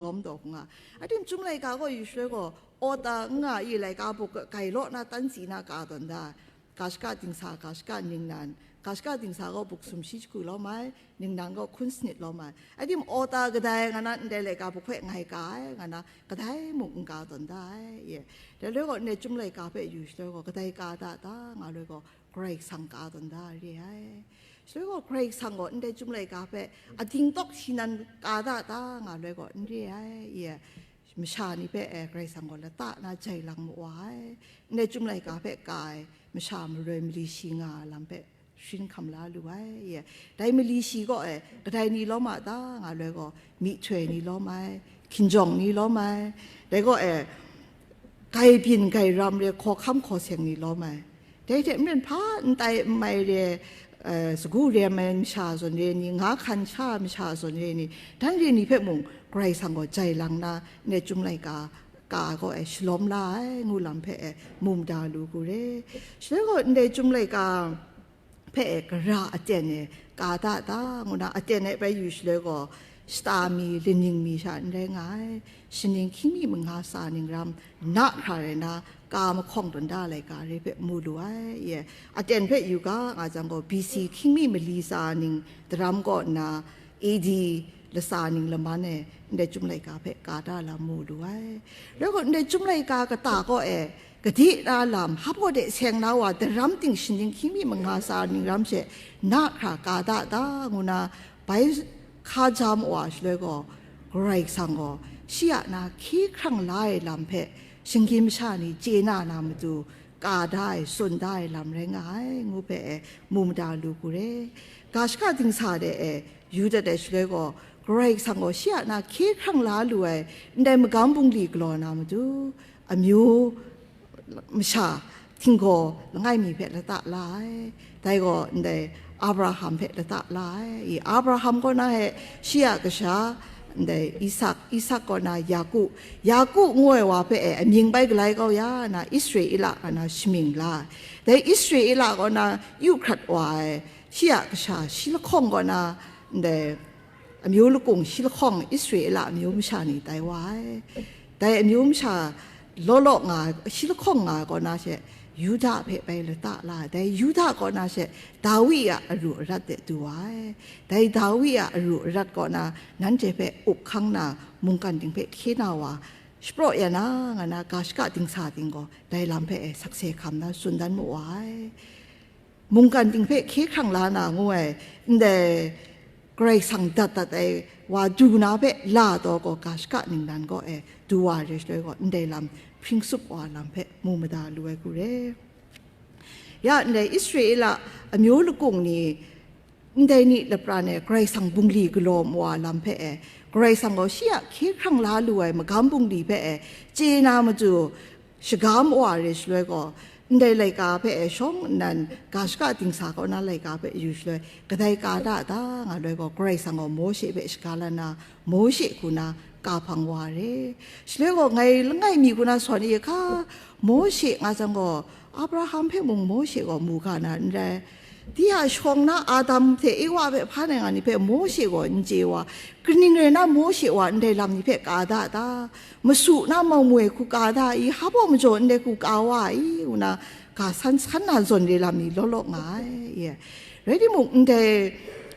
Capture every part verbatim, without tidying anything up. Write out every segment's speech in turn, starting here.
lawm taw hku nga. A tim Chyum laika gaw yu shaloi gaw, awta n nga i laika buk gai law na tan si na ka tawn da, ga shaka dingsa, ga shaka ningnan, ga shaka dingsa gaw buk sumshi jahku lawm ai, ningnan gaw hkun sanit lawm ai. A tim awta kadai nga na ndai laika buk hpe ngai ka ai, nga na kadai mung n ka tawn da ai. Ye. Dai loi gaw ndai Chyum laika hpe yu shaloi gaw, kadai ka da ta nga loi gaw, Karai Kasang ka tawn da re ai. Shaloi gaw Karai Kasang gaw ndai Chyum laika hpe ading tawk shi nan ka da ta nga loi gaw n re ai. Ye. Masha ni hpe, eh, Karai Kasang gaw lata na jai lang ma wa ai. Ndai Chyum laika hpe ka ai masha maroi mali shi nga ai lam hpe sharin hkam la lu ai. Ye. Dai mali shi gaw, eh, kadai ni lawm a ta nga loi gaw, myihtoi ni lawm ai, hkinjawng ni lawm ai. Dai gaw, eh, gai byin gai ram re, hkawhkam hkawseng ni lawm ai. Dai hte maren hpa n tai n mai re, eh, sagu rem ai masha zawn re ni, nga hkan sha masha zawn re ni, dan re ni hpe mung Karai Kasang gaw jai lang na, ndai Chyum laika ka gaw e shalawm la ai, ngu lam hpe e mu mada lu ku re. Shaloi gaw ndai Chyum laika hpe e gara aten e ka da ta, ngu na aten e bai yu shaloi gaw, shata mi, laning mi sha n rai nga ai, shaning hkying mi manga tsa ning ram na hkra rai na, ka mahkawng tawn da laika re hpe mu lu ai. Ye, aten hpe yu ga nga jang gaw, B C hkying mi mali tsa ning daram kaw nna, A D latsa ning laman e ndai Chyum laika hpe ka da lam mu lu ai. Rai gaw, ndai Chyum laika kata kaw e, gade na lam, hpa de seng na wa, daram ting shaning hkying mi manga tsa ning ram she na hkra ka da ta, ngu na bai hka ja ma wa shaloi gaw, Karai Kasang gaw shi a na hkye hkrang la ai lam hpe shinggyim masha ni chye na na matu, ka da ai, tsun da ai lam rai nga ai, ngu hpe e mu mada lu ku re. Ga shaka dingsa de e yu dat ai shaloi gaw, Karai Kasang gaw shi a na hkye hkrang la lu ai ndai magam bungli galaw na matu, amyu masha htinggaw langai mi hpe lata la ai. Dai gaw ndai Abraham hpe lata la ai. I Abraham kaw na he shi a kasha, ndai Isak, Isak kaw na Yaku, Yaku ngu ai wa hpe e amying bai galai kau ya na, Israela nga na shamying la ai. Dai Israela kaw na yu hkrat wa ai shi a kasha shi lahkawng kaw na, ndai amyu lakung shi lahkawng, Israela amyu masha ni tai wa ai. Dai amyu masha law law nga ai, shi lahkawng nga ai kaw na she, Yuda hpe bai lata la ai. Dai Yuda kaw na she, Dawi a aru arat de du wa ai. Dai Dawi a aru arat kaw na, nanhte hpe up hkang na, mungkan ting hpe hkye na wa, shapraw ya na, nga na ga shaka dingsa ting gaw, dai lam hpe e sakse hkam na tsun dan mu wa ai. Mungkan ting hpe hkye hkrang la na ngu ai, ndai Karai Kasang dat dat ai wa du na hpe la taw gaw, ga shaka ningnan gaw e du wa re shaloi gaw, ndai lam hpring tsup wa lam hpe mu mada lu ai hku re. Ya ndai Israela amyu lakung ni ndai ni lapran e Karai Kasang bungli galaw ma wa lam hpe e, Karai Kasang gaw shi a hkye hkrang la lu ai magam bungli hpe e chye na matu, shaga ma wa re shaloi gaw, ndai laika hpe e shawng nnan ga shaka dingsa kaw na laika hpe yu shaloi, kadai ka da ta nga loi gaw, Karai Kasang gaw Mawshe hpe shaga la na, Mawshe hku na ka hpang wa re. Shaloi gaw, ngai langai mi hku na sawn i hka, Mawshe nga jang gaw, Abraham hpe mung Mawshe gaw mu ga na n rai. Di a shawng na Adam hte Ewa hpe hpan ai nga ni hpe Mawshe gaw n chye wa, kaning rai na Mawshe wa ndai lam ni hpe ka da ta? Masu na maumwi hku ka da i? Hpa majaw ndai hku ka wa i? Ngu na ga san san na zawn re lam ni law law nga ai. Ye. Rai timung, ndai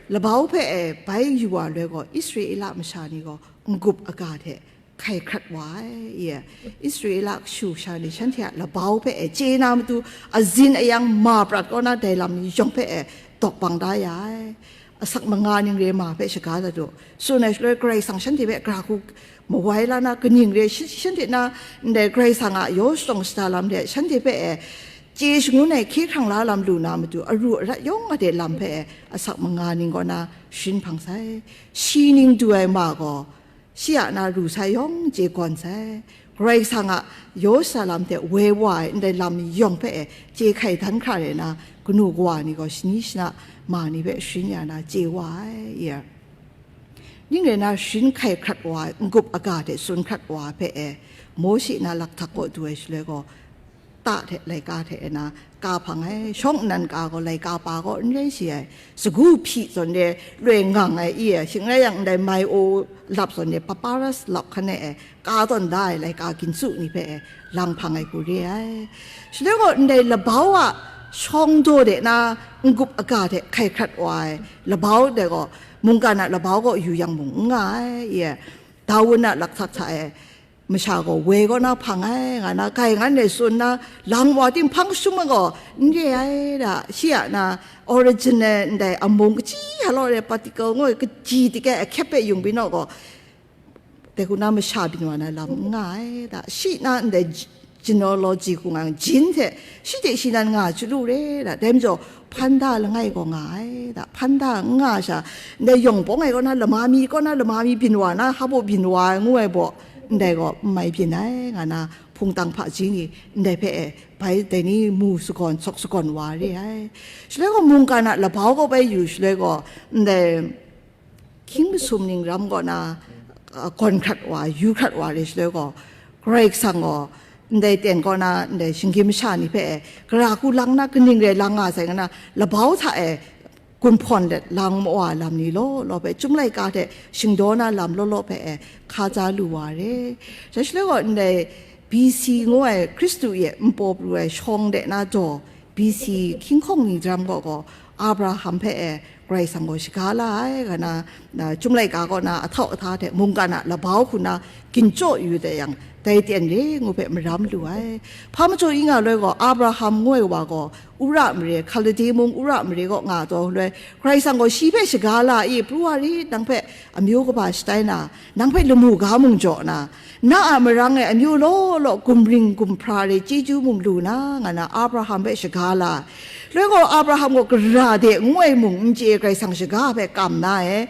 labau hpe e bai yu wa loi gaw, Israela masha ni gaw n-gup aga hte hkai hkrat wa ai. Ye. Israela kashu kasha ni shanhte a labau hpe e chye na matu, azin ayang ma prat kaw na dai lam ni yawng hpe e dawk bang da ya ai. Asak manga ning re ma hpe shaga dat u. Tsun ai shaloi, Karai Kasang shanhte hpe gara hku mawai la na, kaning re shi-, shanhte na ndai Karai Kasang a yaw shadawn shada lam de shanhte hpe e chye shangun ai hkye hkrang la lam lu na matu, aru arat yawng a de lam hpe e asak manga ning kaw na sharin hpang sai. Shi ning du ai ma gaw, shi a na ru sai yawng chye gawn sai. Karai Kasang a yaw shada lam hte woi wa ai ndai lam yawng hpe e chye hkai dan hkra re na, kanu kawa ni gaw shani shana ma ni hpe sharin ya na chye wa ai. Ye. Ning rai na, sharin hkai hkrat wa ai n-gup aga hte tsun hkrat wa ai hpe e, Mawshe na lakhtak kaw du ai shaloi gaw, ta hte laika hte e na ka hpang ai, shawng nnan ka gaw laika pa gaw n rai shi ai, sagu hpyi zawn de loi ngang ai i e, shing rai yang ndai mai o lap zawn de papyrus lap hkan e ka tawn da ai laika ginsu ni hpe e lang hpang ai hku re ai. Shaloi gaw ndai labau a shawng daw de na n-gup aga hte hkai hkrat wa ai labau dai gaw, mungkan a labau gaw yu yang mung n nga ai, i e, Dawun a laksak hta e masha gaw woi kaw na hpang ai, nga na, grai ngan e tsun na, lang wa ting hpang shum ai gaw n re ai da, shi a na, original ndai amung kaji halaw re particle ngoi kaji tik e ahkyep e yung byin naw gaw, dai hku na masha byin wa na lam n nga ai da, shi na ndai genealogy hku nga, jin hte shi hte shi nan nga chyalu re da, dai majaw hpan da langai gaw nga ai da, hpan da n nga sha, ndai yawng pawng ai kaw na lama mi, kaw na lama mi byin wa na, hpa baw byin wa ai ngu ai baw, ndai gaw n mai byin ai, nga na, hpungtang hpaji ni ndai hpe e, bai dai ni mu sagawn, sawk sagawn wa re ai. Shaloi gaw mungkan a labau gaw bai yu shaloi gaw, ndai hkying masum ning ram kaw na, a, gawn hkrat wa, yu hkrat wa re shaloi gaw, Karai Kasang gaw ndai ten kaw na, ndai shinggyim masha ni hpe e, gara hku lang na, kaning rai lang nga sai nga na, labau hta e gunhpawn let lang mawa lam ni law law hpe, Chyum laika hte shingdaw na lam law law hpe e hka ja lu wa re. Dai shaloi gaw, ndai B C ngu ai Hkristu e npaw pru ai shawng de na daw, B C hkying hkawng ni jam gaw gaw, Abraham hpe e Karai Kasang gaw shaga la ai, ga na, na, Chyum laika kaw na ahtau ahta hte mungkan a labau hku na ginchyaw yu de yang, dai ten re ngu hpe maram lu ai. Hpa majaw i nga loi gaw, Abraham ngu ai wa gaw, Ura mare, Hkaladi mung Ura mare kaw nga taw loi, Karai Kasang gaw shi hpe shaga la i, pru wa rit, nang hpe amyu kaba shatai na, nang hpe lamu ga mung jaw na, na a marang e amyu law law gumring gumhpra re chyeju mung lu na, nga na Abraham hpe shaga la. Loi gaw Abraham gaw gara de ngu ai mung n chye, Karai Kasang shaga hpe kam na e,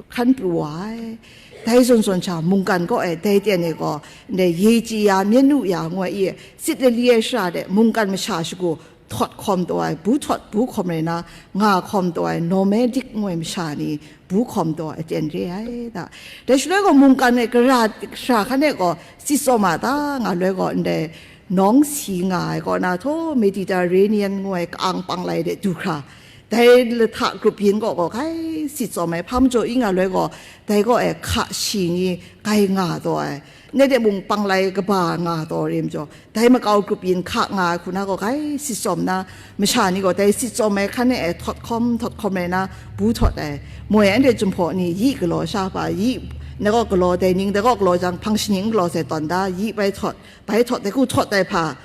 hkan pru wa ai. Dai zawn zawn sha, mungkan kaw e dai ten e gaw, ndai ye chyi ya, myen nu ya ngu ai i, sit lali ai shara de mungkan masha shagu htawt hkawm taw ai, bu htawt bu hkawm rai na, nga hkawm taw ai, nomadic ngu ai masha ni bu hkawm taw ai aten re ai da. Dai shaloi gaw mungkan e gara, gara hkan e gaw sit tsawm a ta, nga loi gaw ndai nawng si nga ai kaw na, htaw Mediterranean ngu ai ka-ang panglai de du hkra, dai lahta grup yin kaw gaw grai sit tsawm ai. Hpa majaw i nga loi gaw, dai kaw e hka shi ni grai nga taw ai, ngai de mung panglai kaba nga taw re majaw, dai makau grup yin hka nga ai hku na gaw grai sit tsawm na, masha ni gaw dai sit tsawm ai hkan e htawt hkawm, htawt hkawm rai na, bu htawt ai. Moi anhte Jinghpaw ni yi galaw sha hpa, yi, ngai kaw galaw, dai ning dai kaw galaw jang, hpang shaning galaw sai tawn da, yi bai htawt, bai htawt, dai hku htawt ai hpa,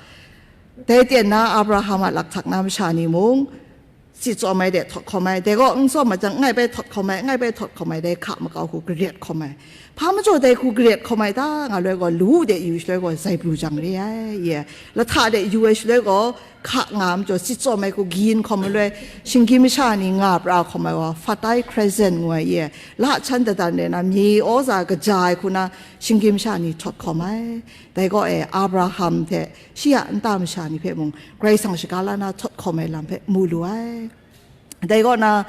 dai ten na Abraham a lakhtak na masha ni mung, sit tsawm ai de htawt hkawm ai, dai kaw n tsawm ai jang, ngai bai htawt hkawm ai, ngai bai htawt hkawm ai, dai hka makau hku garet hkawm ai. Hpa majaw dai hku garet hkawm ai ta, nga loi gaw, lu de yu shaloi gaw, zai pru jang re ai, ye. Lahta de yu ai shaloi gaw, hka nga majaw, sit tsawm ai hku kayin hkawm ai loi, shinggyim masha ni nga pra hkawm ai wa, Fertile Crescent ngu ai, ye. Lahchan dadan rai na, mye awza kaja ai hku na, shinggyim masha ni htawt hkawm ai. Dai kaw e, Abraham hte shi a nta masha ni hpe mung, Karai Kasang shaga la na htawt hkawm ai lam hpe mu lu ai. Dai kaw na,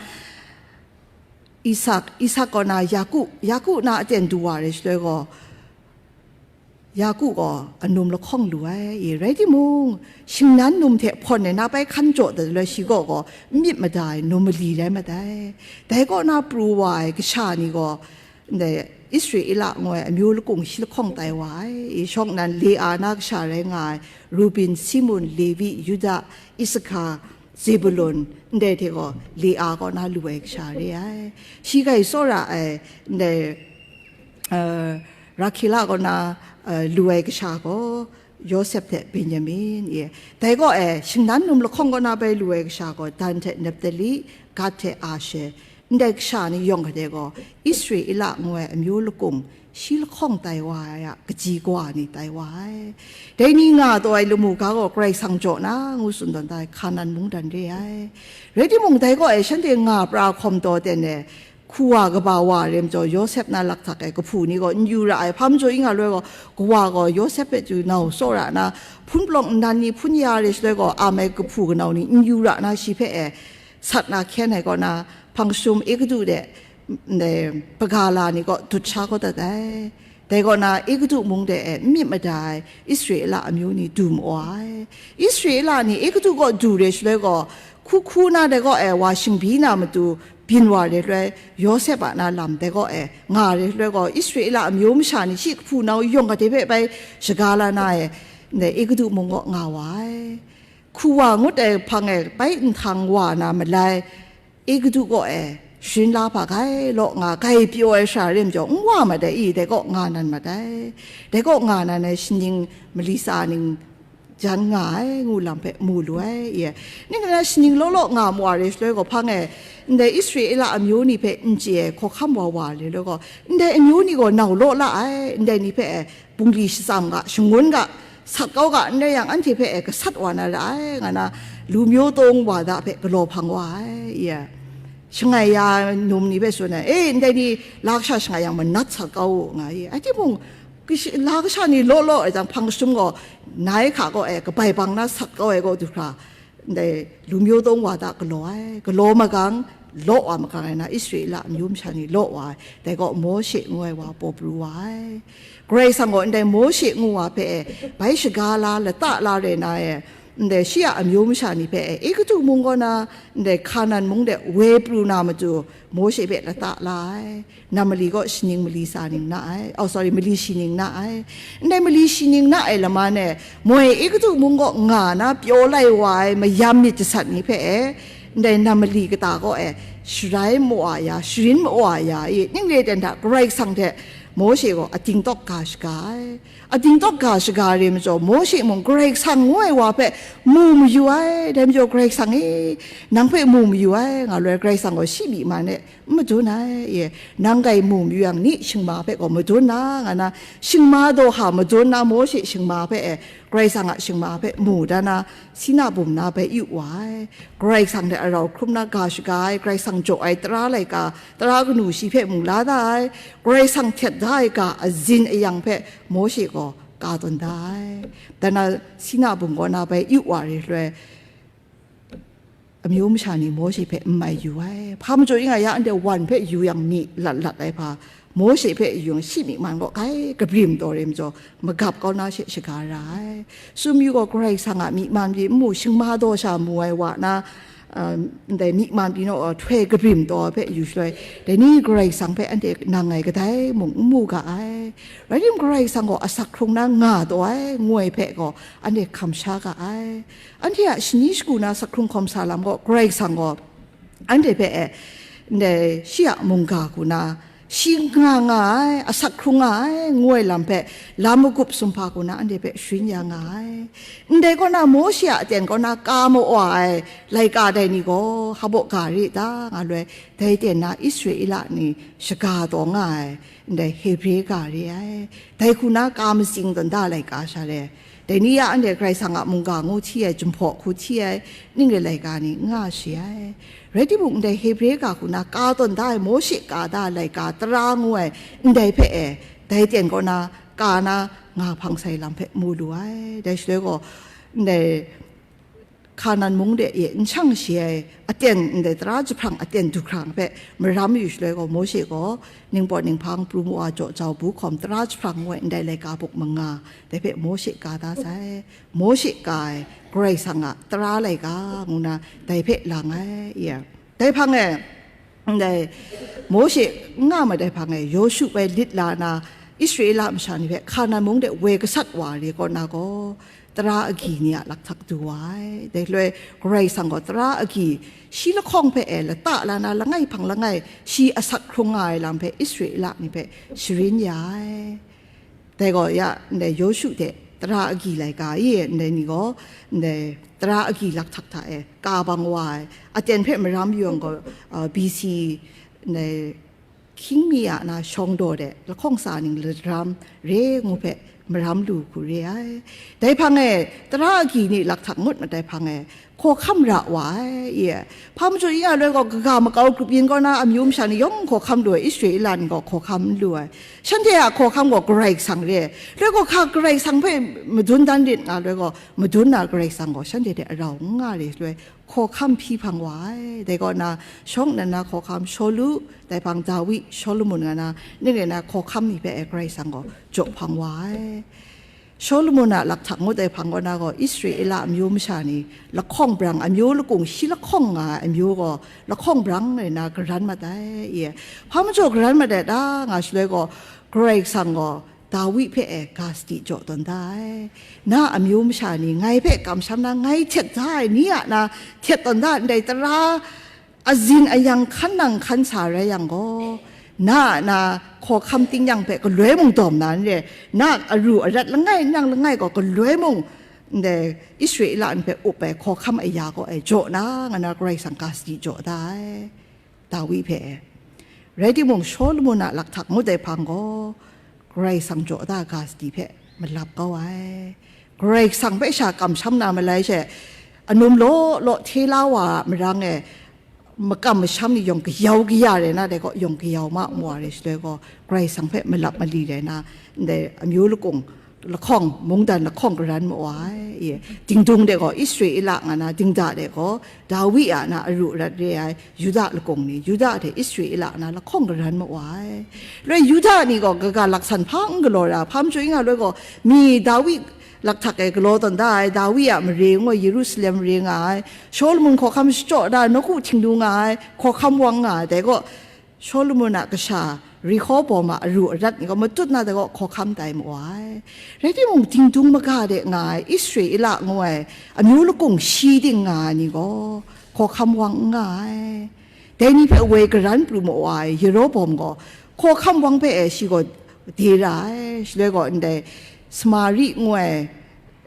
Isak, Isak kaw na Yaku, Yaku na aten du wa re shaloi gaw, Yaku gaw anum lahkawng lu ai, e, rai timung, shingnan num hte hpawn ai na bai hkan jaw dat loi shi gaw gaw n myit mada ai num mali rai mat ai. Dai kaw na pru wa ai kasha ni gaw, ndai Israela ngu ai amyu lakung shi lahkawng tai wa ai, e, shawng nnan Lea na kasha rai nga ai, Rubin, Simun, Levi, Yuda, Isakha, Zebulun, ndai hte gaw Lea kaw na lu ai kasha re ai. Shi grai tsawra ai, ndai, eh, Rahkela kaw na, eh, lu ai kasha gaw Yawsep hte Benyamin, ye. Dai kaw e, shingnan num lahkawng kaw na bai lu ai kasha gaw Dan hte Naphtali, Gad hte Asher, ndai kasha ni yawng hte gaw, Israela ngu ai amyu lakung, shi lahkawng tai wa ai a, kaji kawa ni tai wa ai. Dai ni nga taw ai lamu ga gaw Karai Kasang jaw na ngu tsun tawn da ai, Hkanan mungdan re ai. Rai timung, dai kaw e shanhte nga pra hkawm taw ten e, hku wa kaba wa re majaw, Yawsep na lakhtak e kahpu ni gaw n yu ra ai. Hpa majaw i nga loi gaw, kawa gaw Yawsep hpe chyu nau tsawra na, hpun palawng nnan ni hpun ya re shaloi gaw, a mai kahpu kanau ni n yu ra na, shi hpe e sat na hkyen ai kaw na, hpang shum Egutu de, mm, e, Bagala ni kaw dut sha kau dat ai. Dai kaw na, Egutu mung de e n myit mada ai Israela amyu ni du ma wa ai. Israela ni Egutu kaw du re shaloi gaw, hku hku na dai kaw e wa shingbyi na matu byin wa re loi, Yawsep a na lam dai kaw e nga re loi gaw, Israela amyu masha ni shi kahpu nau yawng gade hpe bai shaga la na e, ndai Egutu mung kaw nga wa ai. Hku wa ngut ai hpang e bai nhtang wa na malai, Egutu kaw e sharin la hpa gai law nga, gai pyaw ai sara rim jaw, n wa mat ai i, dai kaw nga nan mat ai. Dai kaw nga nan ai shaning mali sa ning jan nga ai, ngu lam hpe mu lu ai, i. Ning na shaning law law nga mu wa re shaloi gaw hpang e, ndai Israela amyu ni hpe n chye ai hkawhkam wa wa le loi gaw, ndai amyu ni gaw nau law la ai, ndai ni hpe e bungli shatsam ga, shangun ga, sat kau ga, ndai yang anhte hpe e gasat wa na ra ai, nga na, Lumyo Tong Wada hpe galaw hpang wa ai, i. Shangai ya num ni hpe tsun ai, e, ndai ni la kasha shangai yang manat sat kau u, nga i. Ai timung, kashi-, la kasha ni law law ai jang, hpang kashum gaw, nai hka kaw e kabai bang na sat kau ai kaw du hkra, ndai Lumyo Tong Wada galaw ai, galaw magang, law wa magang ai na, Israela amyu masha ni law wa ai, dai gaw Mawshe ngu ai wa paw pru wa ai. Karai Kasang gaw ndai Mawshe ngu wa hpe e bai shaga la, lata la re na e, ndai shi a amyu masha ni hpe e, Egutu mung kaw na, ndai Hkanan mung de woi pru na matu, Mawshe hpe lata la ai. Nam mali gaw shaning mali sa ning na ai, oh, sorry, mali shi ning na ai. Ndai mali shi ning na ai lama ne, moi Egutu mung kaw nga na pyaw lai wa ai mayam myit jasat ni hpe e, ndai nam mali kata kaw e sharai mawa ya, sharin mawa ya i, ning le ten hta Karai Kasang hte Mawshe gaw ating tawk ga shaga ai. Ating tawk ga shaga re majaw, Mawshe mung Karai Kasang ngu ai wa hpe mu mayu ai, dai majaw, Karai Kasang e, nang hpe mu mayu ai, nga loi, Karai Kasang gaw shi myi man e n madun ai, e, nang kai mu mayu yang, ni shingma hpe gaw madun na, nga na, shingma daw ha madun na, Mawshe shingma hpe e, Karai Kasang a shingma hpe mu da na, Sina bum na bai yu wa ai. Karai Kasang hte arau hkrum na ga shaga ai, Karai Kasang jaw ai tara laika, tara kanu shi hpe mu la da ai, Karai Kasang htet da ai ga azin ayang hpe Mawshe gaw ka tawn da ai. Dan na Sina bum kaw na bai yu wa re loi, amyu masha ni Mawshe hpe n mai yu ai. Hpa majaw ing a ya, anhte wan hpe yu yang myi lat lat ai hpa, Mawshe hpe yu yang shi myi man gaw grai kabrim taw re majaw, magap kau na she shaga ra ai. Sum yu gaw Karai Kasang a myi man pyi n mu, shingma daw sha mu ai wa na, um, ndai myi man pyi naw, uh, htoi kabrim taw ai hpe yu shaloi, dai ni Karai Kasang hpe anhte nang ngai kadai mung n mu ga ai. Rai timung, Karai Kasang gaw asak hkrung na nga taw ai, ngu ai hpe gaw anhte hkam sha ga ai. Anhte a shani shagu na asak hkrung hkawm sa lam gaw, Karai Kasang gaw anhte hpe e, ndai shi a mungga hku na, shi nga nga ai, asak hkrung nga ai, ngu ai lam hpe, lam magup sumhpa hku na anhte hpe sharin ya nga ai. Ndai kaw na, Mawshe a aten kaw na ka mawa ai laika dai ni gaw, hpa baw ga re ta, nga loi, dai ten na Israela ni shaga taw nga ai, ndai Hebre ga re ai. Dai hku na ka matsing tawn da laika sha re. Dai ni ya anhte Karai Kasang a mungga ngu hti ai, Jinghpaw hku hti ai, ning re laika ni n nga shi ai. Rai timung, ndai Hebre ga hku na ka tawn da ai, Mawshe ka da ai laika tara ngu ai, ndai hpe e, dai ten kaw na, ka na nga hpang sai lam hpe mu lu ai. Dai shaloi gaw, ndai Hkanan mung de e n shang shi ai, aten ndai tara jahprang aten du hkrang hpe maram yu shaloi gaw, Mawshe gaw ningpawt ninghpang, pru mawa, jaw jau, bu hkawm, tara jahprang ngu ai ndai laika buk manga, dai hpe Mawshe ka da sai. Mawshe ka ai Karai Kasang a tara laika ngu na, dai hpe lang ai, i a. Dai hpang e, ndai Mawshe n nga mat ai hpang e, Yawshu bai lit la na, Israela masha ni hpe Hkanan mung de woi gasat wa re kaw na gaw, tara agyi ni a lakhtak du wa ai. Dai shaloi Karai Kasang gaw tara agyi shi lahkawng hpe e lata la na, langai hpang langai shi asak hkrung nga ai lam hpe Israela ni hpe sharin ya ai. Dai gaw ya, ndai Yawshu hte tara agyi laika i, ndai ni gaw, ndai tara agyi lakhtak hta e ka bang wa ai, aten hpe maram yu yang gaw, uh, B C, ndai hkying mi a na shawng daw de lahkawng sa ning laram re ngu hpe maram lu hku re ai. Dai hpang e, tara agyi ni lakhtak ngut mat ai hpang e, hkawhkam ra wa ai, i. Hpa majaw i nga loi gaw, kaga makau grup yin kaw na amyu masha ni yawng hkawhkam lu ai, Israela ni gaw hkawhkam n lu ai. Shanhte a hkawhkam gaw Karai Kasang re ai. Loi gaw, hka Karai Kasang hpe madun dan rit nga loi gaw, madun na Karai Kasang gaw shanhte hte arau n nga re loi, hkawhkam hpyi hpang wa ai. Dai kaw na, shawng nnan na hkawhkam Shawlu, dai hpang Dawi, Shawlumon nga na, ning rai na hkawhkam ni hpe e Karai Kasang gaw jaw hpang wa ai. Shawlumon a lakhtak ngut ai hpang kaw na gaw, Israela amyu masha ni lahkawng brang, amyu lakung shi lahkawng nga ai amyu gaw lahkawng brang rai na garan mat ai. Hpa majaw garan mat ai ta nga shaloi gaw, Karai Kasang gaw Dawi hpe e ga sadi jaw tawn da ai. Na amyu masha ni ngai hpe kamsham na, ngai htet da ai ni a na htet tawn da ai, ndai tara azin ayang hkan nang hkan sa rai yang gaw, na a na hkawhkam tingnyang hpe galoi mung dawm na n re, na aru arat langai nang langai gaw galoi mung, ndai Israela ni hpe up ai hkawhkam aya gaw e jaw na, nga na Karai Kasang ga sadi jaw da ai. Dawi hpe e. Rai timung, Shawlumon a lakhtak ngut ai hpang gaw, Karai Kasang jaw da ga sadi hpe malap kau ai. Karai Kasang hpe sha kamsham na malai she, anum law law hte la wa a marang e, makam masham ni yawng kayau kaya rai na, dai gaw yawng kayau ma mu wa rai shaloi gaw, Karai Kasang hpe malap mali rai na, ndai amyu lakung lahkawng, mungdan lahkawng garan ma wa ai. Dingdung de gaw Israela nga na, dingda de gaw Dawi a na aru arat re ai Yuda lakung ni, Yuda hte Israela na lahkawng garan ma wa ai. Loi Yuda ni gaw kaga laksan hpa n galaw ra, hpa majaw i nga loi gaw, mi Dawi lakhtak e galaw tawn da ai, Dawi a mare ngu ai, Yerusalem mare nga ai, Shawlumon hkawhkam shachyaw da ai, nawku htingnu nga ai, hkawhkam wang nga ai, dai gaw Shawlumon a kasha Rehobowam a aru arat ni gaw matut na, dai gaw hkawhkam tai ma wa ai. Rai timung, dingdung maga de nga ai Israela ngu ai amyu lakung shi ting nga ai ni gaw hkawhkam wang n nga ai. Dai ni hpe woi garan pru ma wa ai Yerobowam gaw hkawhkam wang hpe e shi gaw de ra ai. Shaloi gaw ndai Samari ngu ai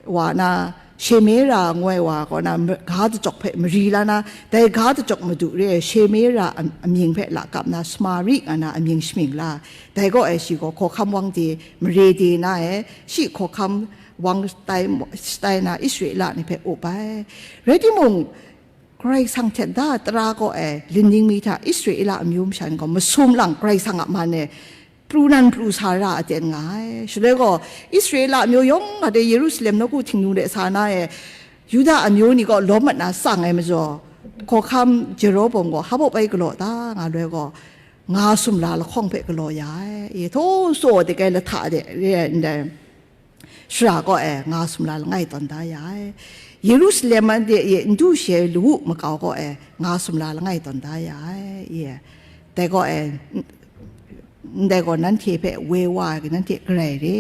wa na, Shemera ngu ai wa kaw na, ma-, ga dachyawk hpe mari la na, dai ga dachyawk madu re ai Shemera am-, amying hpe lakap na, Samari nga na amying shamying la. Dai gaw e shi gaw hkawhkam wang de, mare de na e, shi hkawhkam wang shatai, shatai na Israela ni hpe up ai. Rai timung, Karai Kasang htet da ai tara gaw e, ling ning mi hta Israela amyu masha ni gaw masum lang Karai Kasang a man e pru nan pru sa ra aten nga ai. Shaloi gaw, Israela amyu yawng a de Yerusalem nawku htingnu de sa na e, Yuda amyu ni gaw lawm mat na tsang ai majaw, hkawhkam Jeroboam gaw hpa baw bai galaw ta nga loi gaw, nga sumla lahkawng hpe galaw ya ai. E, htaw saw de kai lahta de re ai ndai, shara gaw e, nga sumla langai tawn da ya ai. Yerusalem mande e, n du she lawu makau gaw e, nga sumla langai tawn da ya ai. E, dai gaw e, n-, ndai gaw nanhte hpe woi wa ai, nanhte garai re,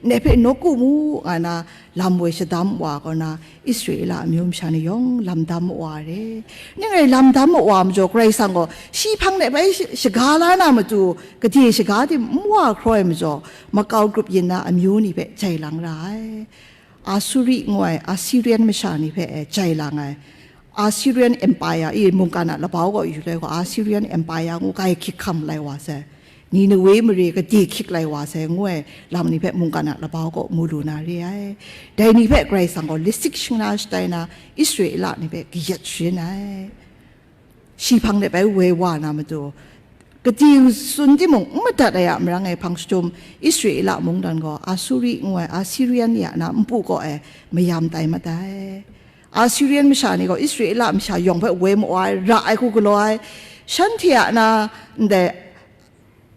ndai hpe nawku mu, nga na lam woi shadam wa gaw na, Israela amyu masha ni yawng lam dam ma wa re. Ning rai lam dam ma wa majaw, Karai Kasang gaw shi hpang de bai sh-, shaga la na matu, gade shaga tim n wa hkraw ai majaw, makau grup yin na amyu ni hpe jai lang ra ai. Asuri ngu ai Assyrian masha ni hpe e jai lang ai. Assyrian Empire i mungkan a labau gaw yu lai gaw, Assyrian Empire ngu kai hkyik hkam lai wa sai, Ninewe mare gade hkyik lai wa sai ngu ai lam ni hpe mungkan a labau gaw mu lu na re ai. Dai ni hpe Karai Kasang gaw lasik shingna shatai na, Israela ni hpe kayat sharin ai. Shi hpang de bai woi wa na matu, gade tsun timung n madat ai a marang e hpang shadum, Israela mungdan gaw Asuri ngu ai Assyrian ni a na npu kaw e mayam tai mat ai. Assyrian masha ni gaw Israela masha yawng hpe woi ma wa ai, ra ai hku galaw ai. Shanhte a na ndai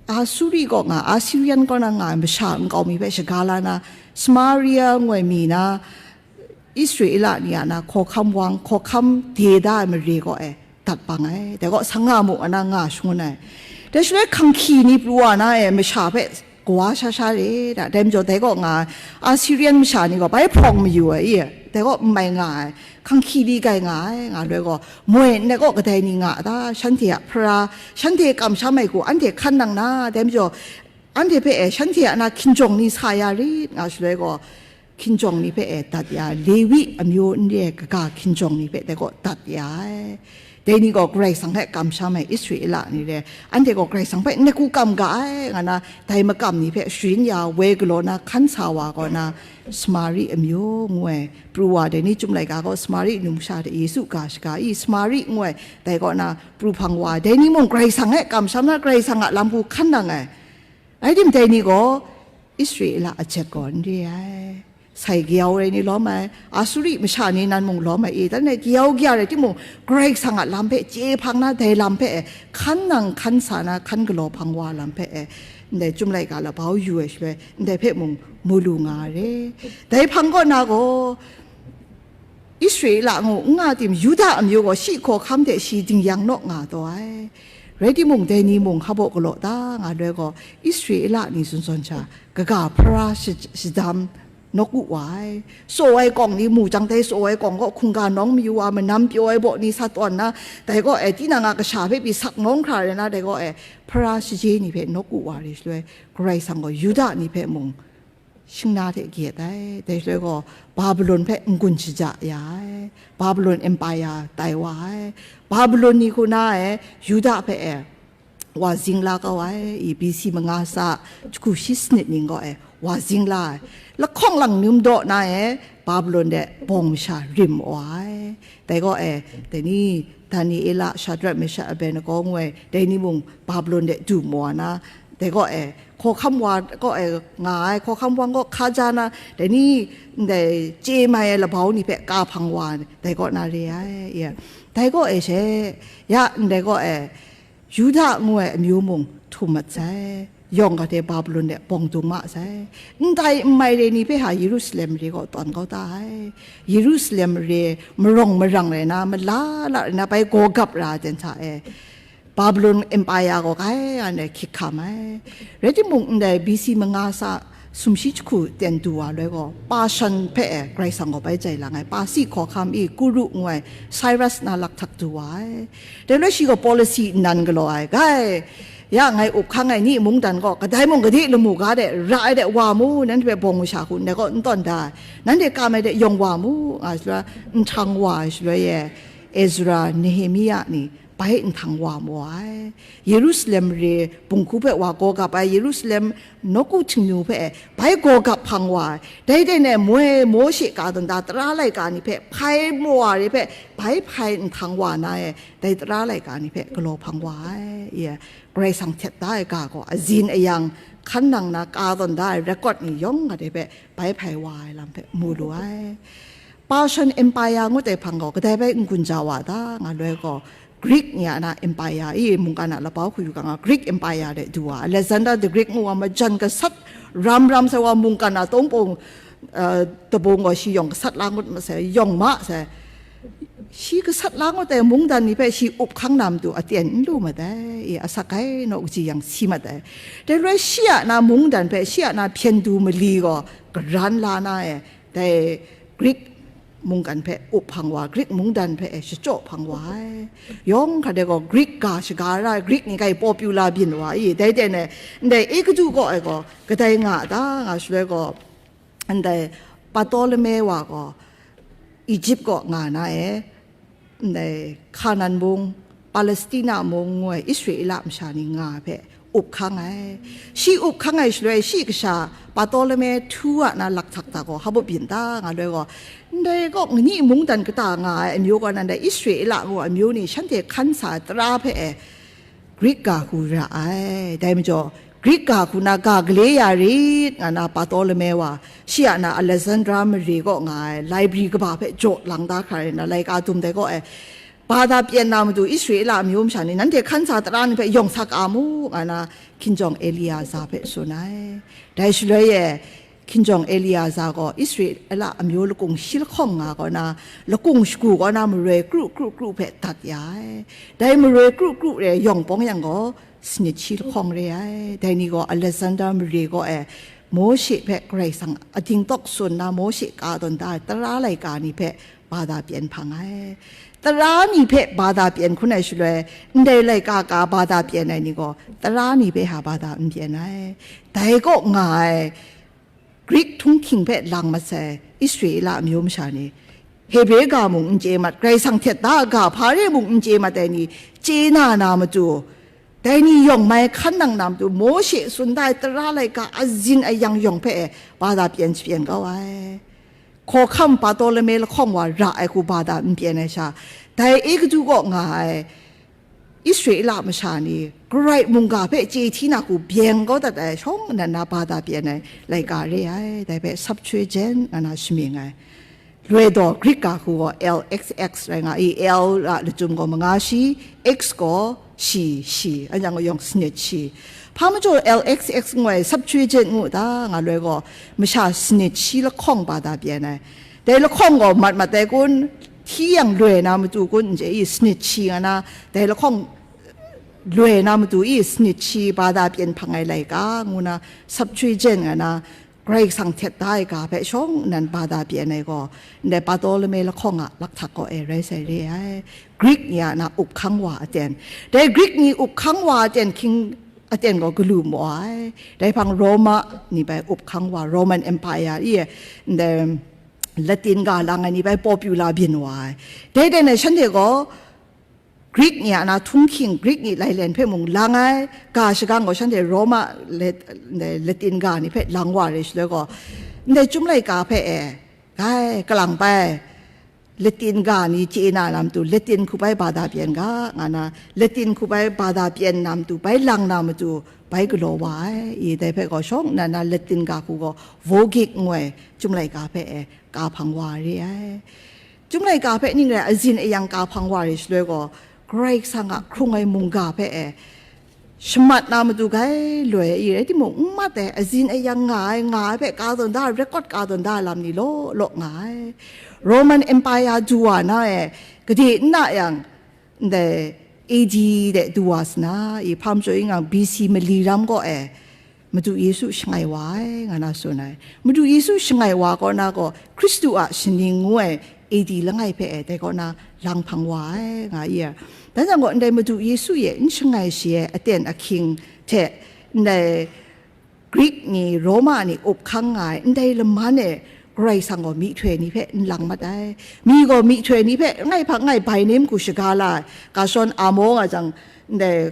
Asuri kaw nga, Assyrian kaw na nga ai masha nkau mi hpe shaga la na, Samaria ngu ai mi na, Israela ni a na hkawhkam wang, hkawhkam de da ai mare kaw e dat bang ai. Dai gaw, sanga mu a na nga shangun ai. Dai shaloi, hkanghki ni pru wa na e, masha hpe kawa sha sha re da. Dai majaw, dai kaw nga ai, Assyrian masha ni gaw bai hprawng mayu ai i, dai kaw n mai nga ai, hkanghki li gai nga ai, nga loi gaw, moi nnek kaw kadai ni nga a ta? Shanhte a hpara, shanhte kamsham ai hku anhte hkan nang na? Dai majaw, anhte hpe e shanhte a na hkinjawng ni sa ya rit, nga shaloi gaw, hkinjawng ni hpe e dat ya, Lewi amyu n re ai kaga hkinjawng ni hpe dai gaw dat ya ai. Dai ni gaw Karai Kasang hpe kamsham ai Israela ni re, anhte gaw Karai Kasang hpe nnek hku kam ga ai, nga na, dai makam ni hpe sharin ya, woi galaw na hkan sa wa gaw na, Samari amyu ngu ai pru wa, dai ni Chyum laika gaw Samari numsha hte Yesu ga shaga i, Samari ngu ai, dai kaw na pru hpang wa, dai ni mung Karai Kasang hpe kamsham na, Karai Kasang a lam hku hkan nang ai. Rai tim, dai ni gaw Israela a jet gaw n re ai. Sai kayau rai ni lawm ai, Asuri masha ni nan mung lawm ai i, dan e kayau kaya rai timung, Karai Kasang a lam hpe chye hpang na, dai lam hpe e hkan nang hkan sa na, hkan galaw hpang wa lam hpe e ndai Chyum laika labau yu ai shaloi, ndai hpe mung mu lu nga ai re. Dai hpang kaw na gaw, Israela ngu n nga tim, Yuda amyu gaw shi hkawhkam hte shi dingyang naw nga taw ai. Rai timung, dai ni mung hpa baw galaw ta nga loi gaw, Israela ni zawn zawn sha, kaga hpara shi-, shadam nawk wu wa ai. Saw ai kawng ni mu jang, dai saw ai kawng gaw hkungga nawng mayu wa, manam pyaw ai baw ni sa tawn na, dai gaw e, tinang a kasha hpe pyi sak nawng hkra rai na, dai gaw e, hpara shaje ni hpe nawk wu wa re shaloi, Karai Kasang gaw Yuda ni hpe mung shingna hte gyet ai. Dai shaloi gaw, Babilon hpe n-gun shaja ya ai. Babilon Empire tai wa ai. Babilon ni hku na e, Yuda hpe e, wa zing la kau ai. I B C manga sa jahku shi sanit ning gaw e, wa zing la ai. Lahkawng lang num daw na e, Babilon de bawng masha rim wa ai. Dai gaw e, dai ni, Daniela, Shadrak, Meshak, Abednego ngu ai, dai ni mung Babilon de du maw na, dai gaw e, hkawhkam wa kaw e nga ai, hkawhkam wa kaw hka ja na, dai ni, ndai chye mai ai labau ni hpe ka hpang wa, dai kaw na re ai, ya. Dai gaw e she, ya, ndai gaw e, Yuda ngu ai amyu mung htum mat sai, yawng ga hte Babilon de bawng dung ma sai, ndai n mai re ni hpe ha Yerusalem re gaw tawn kau ta ai. Yerusalem re marawng marang rai na, mala la rai na, bai gaw gap ra ai ten hta e, Babilon Empire gaw kai an ai hkyik hkam ai. Rai timung, ndai B C manga sa sumshi jahku ten du wa loi gaw, Pashan hpe e Karai Kasang gaw bai jai lang ai, Pasi hkawhkam i Kuru ngu ai Cyrus na lakhtak du wa ai. Dai loi shi gaw policy nnan galaw ai, gai, ya ngai up hkang ai ni mungdan gaw, kadai mung gade lamu ga de, ra ai de wa mu, nanhte hpe bawng masha hku ndai gaw n tawn da ai, nanhte kam ai de yawng wa mu, nga shaloi, nhtang wa ai shaloi e, Ezra, Nehemia ni, bai nhtang wa mu ai. Yerusalem re bunghku hpe wa gaw gap ai, Yerusalem nawku htingnu hpe bai gaw gap hpang wa ai. Dai dai ne moi Mawshe ka dawn da tara laika ni hpe hpai mawa re hpe bai hpai nhtang wa na e, dai tara laika ni hpe galaw hpang wa ai. Ye, Karai Kasang htet da ai ga gaw azin ayang hkan nang na ka dawn da ai record ni yawng ga de hpe bai hpai wa ai lam hpe mu lu ai. Persian Empire ngut ai hpang gaw kadai bai n-gun ja wa ta nga loi gaw, Greek ni a na empire i mungkan a labau hku yu ga nga, Greek Empire de du wa, Alexander the Great ngu wa, majan gasat ram ram sai wa, mungkan a tawng pawng, uh, tabung gaw shi yawng gasat la ngut masai, yawng ma sai. Shi gasat la ngut ai mungdan ni hpe shi up hkang na matu aten n lu mat ai, i asak ai naw kaji yang si mat ai. Dai loi shi a na mungdan hpe shi a na hpyen du mali gaw garan la na e, dai Greek mungkan hpe up hpang wa, Greek mungdan hpe e shachyaw hpang wa ai. Yawng hkra de gaw Greek ga shaga ra ai, Greek ni kai popular byin wa i, dai ten e, ndai Egutu kaw e gaw kadai nga a ta nga shaloi gaw, ndai Ptolemy wa gaw Egypt kaw nga na e, ndai Kanan mung, Palestina mung ngu ai Israela masha ni nga ai hpe up hkang ai. Shi up hkang ai shaloi, shi kasha Ptolemy two a na lakhtak hta gaw hpa byin ta nga loi gaw, ndai kaw ngani mungdan kata nga ai amyu kaw nan dai Israela ngu ai amyu ni shanhte hkan sa ai tara hpe e, Greek ga hku ra ai. Dai majaw, Greek ga hku na ga gale ya rit, nga na Ptolemy wa, shi a na Alexandra mare kaw nga ai library kaba hpe jaw lang da hkra rai na, laika dum dai kaw e, bada pyan na matu Israela amyu masha ni, nanhte hkan sa tara ni hpe yawng sa ka mu, nga na hkinjawng Eliaza hpe tsun ai. Dai shaloi e, hkinjawng Eliaza gaw Israela amyu lakung shi lahkawng nga kaw na, lakung shagu kaw na maroi kru kru kru hpe dat ya ai. Dai maroi kru kru re yawng pawng yang gaw, sanit shi lahkawng re ai. Dai ni gaw Alexander mare kaw e, Mawshe hpe Karai Kasang ading tawk tsun na, Mawshe ka tawn da ai tara laika ni hpe bada pyan hpang ai. Tara ni hpe bada pyan hkun ai shaloi, ndai laika ka bada pyan ai ni gaw, tara ni hpe ha bada n pyan ai. Dai kaw nga ai, Greek htunghking hpe lang mat sai Israela amyu masha ni, Hebre ga mung n chye mat, Karai Kasang htet da ga hpa re mung n chye mat ai ni, chye na na matu, dai ni yawng mai hkan nang na matu, Mawshe tsun da ai tara laika azin ayang yawng hpe e, bada pyan shapyan kau ai. Hkawhkam Ptolemy lahkawng wa ra ai hku bada n pyan ai sha, dai Egutu kaw nga ai Israela masha ni Karai mungga hpe chye hti na hku byeng kau dat ai shawng nnan na bada pyan ai laika re ai, dai hpe Septuagint nga na shamying ai. Loi daw Greek ga hku gaw L X X rai nga i, L a lachyum gaw manga shi, X gaw shi, shi, a yang gaw yawng sanit shi. Hpa majaw L X X ngu ai Septuagint ngu ta nga loi gaw, masha sanit shi lahkawng ba da pyen ai. Dai lahkawng gaw mat mat ai kun, hti yang loi na matu kun, n chye i, sanit shi nga na, dai lahkawng loi na matu i, sanit shi ba da pyen hpang ai laika ngu na, Septuagint nga na, Karai Kasang htet da ai ga hpe shawng nnan ba da pyen ai gaw, ndai Bartolome lahkawng a lakhtak kaw e rai sai re ai. Grik ni a na up hkang wa aten. Dai Grik ni up hkang wa aten hkying aten gaw galu maw ai. Dai hpang Roma ni bai up hkang wa, Roman Empire i, ndai Latin ga lang ai ni bai popular byin wa ai. Dai dai na shanhte gaw, Grik ni a na htunghking, Grik ni lailen hpe mung lang ai, ga shagang gaw shanhte Roma, Lat-, Latin ga ni hpe lang wa re shaloi gaw, ndai Chyum laika hpe e, gai, kalang bai, Latin ga ni chye na lam tu, Latin hku bai ba da pyen ga, nga na, Latin hku bai ba da pyen na matu, bai lang na matu, bai galaw wa ai, i dai hpe gaw shawng nnan na Latin ga hku gaw Vulgate ngu ai Chyum laika hpe e, ka hpang wa re ai. Chyum laika hpe ning rai azin ayang ka hpang wa re shaloi gaw, Karai Kasang a hkrung ai mungga hpe e, shamat na matu gai loi ai i rai timung, n mat ai, azin ayang nga ai, nga ai hpe ka tawn da, record ka tawn da lam ni law law nga ai. Roman Empire du wa na e, gade n na yang, ndai A D de du wa sa na, i hpa majaw i nga B C mali ram gaw e, Madu Yesu shangai wa ai, nga na tsun ai. Madu Yesu shangai wa kaw na gaw, Hkristu a shaning ngu ai A D langai hpe e, dai kaw na lang hpang wa ai, nga i a. Dan jang gaw, ndai Madu Yesu e n shangai shi ai aten ahkying hte, ndai Grik ni, Roma ni up hkang nga ai, ndai laman e, Karai Kasang gaw myihtoi ni hpe n lang mat ai. Mi gaw myihtoi ni hpe ngai hpang ngai bai nem hku shaga la ai. Ga shawn a maw nga jang, ndai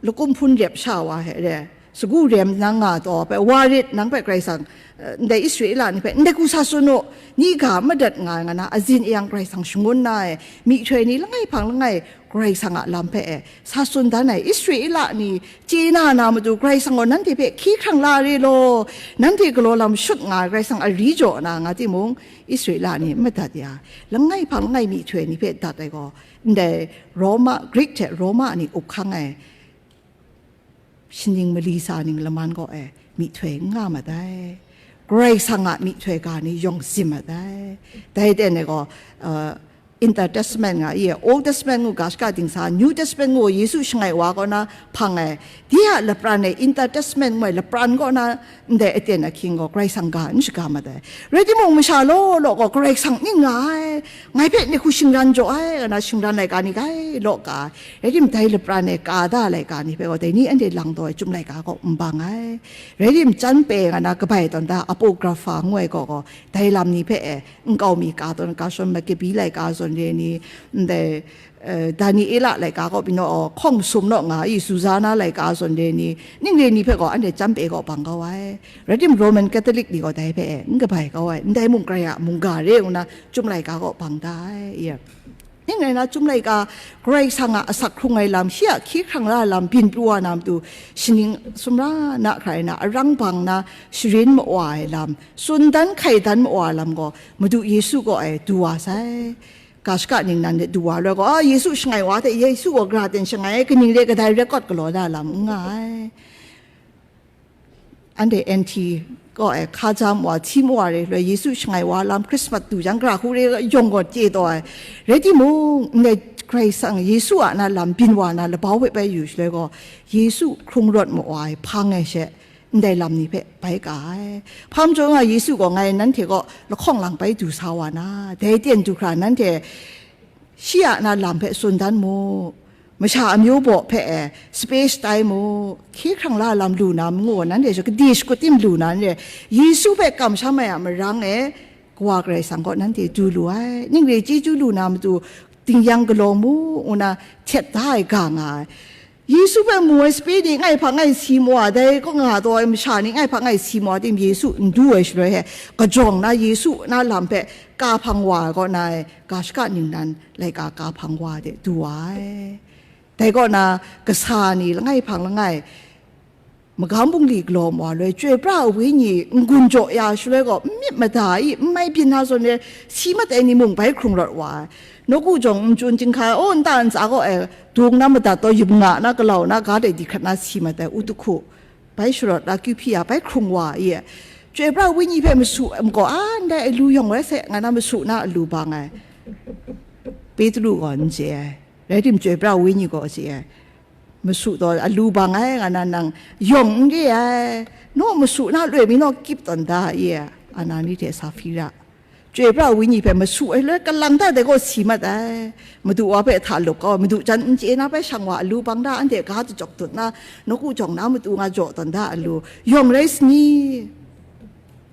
lakum hpun rep sha wa he re, sagu rem nang nga taw hpe, wa rit nang hpe Karai Kasang, eh, ndai Israela ni hpe, ndai hku sa tsun u, ni ga madat nga ai nga na, azin ayang Karai Kasang shangun na e, myihtoi ni langai hpang langai Karai Kasang a lam hpe e, sa tsun dan ai Israela ni chye na na matu Karai Kasang gaw nanhte hpe hkye hkrang la re law, nanhte galaw lam shut nga ai Karai Kasang a ri jaw na nga timung, Israela ni n madat ya, langai hpang langai myihtoi ni hpe dat ai gaw, ndai Roma, Grik hte Roma ni up hkang ai shaning mali sa ning laman gaw e, myihtoi n nga mat ai. Karai Kasang a myihtoi ga ni yawng zim mat ai. Dai ten e gaw, uh, Inter Testament nga i, Old Testament ngu ga shaka dingsa, New Testament ngu Yesu shangai wa kaw na hpang ai, di a lapran e Inter Testament ngu ai lapran kaw na ndai aten ahkying gaw Karai Kasang ga n shaga mat ai. Rai timung, masha law law gaw Karai Kasang ning nga ai, ngai hpe ni hku shingran jaw ai, nga na shingran laika ni gai law ka ai. Rai tim, dai lapran e ka da laika ni hpe gaw, dai ni anhte lang taw ai Chyum laika gaw n bang ai. Rai tim, Chyanpe nga na kabai tawn da Apocrypha ngu ai gaw gaw, dai lam ni hpe e, nkau mi ka tawn, ga shawn Makabi laika zawn re ni, ndai, eh, Daniela laika gaw pyi naw, hkawng masum naw nga i, Suzana laika zawn re ni, ning re ni hpe gaw anhte Chyanpe gaw bang kau ai. Rai tim, Roman Catholic ni gaw dai hpe e, n kabai kau ai, ndai mung Karai a mungga re ngu na Chyum laika gaw bang da ai, i. Ning rai na, Chyum laika Karai Kasang a asak hkrung ai lam, shi a hkye hkrang la ai lam byin pru wa na matu, shaning sumra na hkrai na, arang bang na sharin mawa ai lam, tsun dan hkai dan mawa ai lam gaw, Madu Yesu gaw e du wa sai. Ga shaka ningnan de du wa loi gaw, a, Yesu shangai wa hte, Yesu gaw gara ten shangai ai, kaning re kadai record galaw da lam n nga ai. Anhte N T kaw e hka ja mawa, hti mawa re loi, Yesu shangai wa lam, Christmas du jang, gara hku re yawng gaw chye taw ai. Rai timung, ndai Karai Kasang Yesu a na lam byin wa na labau hpe bai yu shaloi gaw, Yesu hkrung rawt mawa ai hpang ai she, ndai lam ni hpe bai ka ai. Hpa majaw nga, Yesu gaw ngai nanhte kaw lahkawng lang bai du sa wa na, dai ten du hkra nanhte shi a na lam hpe tsun dan mu, masha amyu baw hpe e, space tai mu, hkye hkrang la lam lu na mangu gaw, nanhte sha kadi shakut tim lu na n re, Yesu hpe kamsham ai a marang e, Kawa Karai Kasang kaw nanhte du lu ai, ning re chyeju lu na matu, dingyang galaw mu, ngu na htet da ai ga nga ai. Yesu hpe mu ai sape ni ngai hpang ngai si mawa, dai kaw nga taw ai masha ni ngai hpang ngai si mawa tim, Yesu n du ai shaloi he, kajawng na Yesu na lam hpe ka hpang wa ai kaw na e, ga shaka ningnan laika ka hpang wa de du wa ai. Dai kaw na kasa ni langai hpang langai, magam bungli galaw mawa loi, chyoi pra ai wenyi n-gun jaw ya shaloi gaw, n myit mada i, n mai byin na zawn re, si mat ai ni mung bai hkrung rawt wa ai. Nawku jawng n chun chyinghka, o, nta ntsa gaw e, dung na madat taw, yum nga na, galau na, ga dai di hkrat na si mat ai, u tuhku, bai sharawt la kyu hpyi ya, bai hkrung wa i, Chyoi pra ai Wenyi hpe masu ai, majaw, a, ndai alu yawng rai sai, nga na masu na alu bang ai. Petru gaw n chye ai, rai tim, Chyoi pra ai Wenyi gaw chye ai. Masu taw, alu bang ai, nga na nang yawng n re ai, naw masu na loi mi naw kyip tawn da i, Anani hte Safira. Chyoi pra ai Wenyi hpe masu ai, loi kalang da dai gaw si mat ai. Madu wa hpe hta lup kau, madu jan n chye na bai shang wa alu bang da, anhte ga jajawk dut na, nawku jawng na matu nga jaw tawn da alu, yawng rai sani?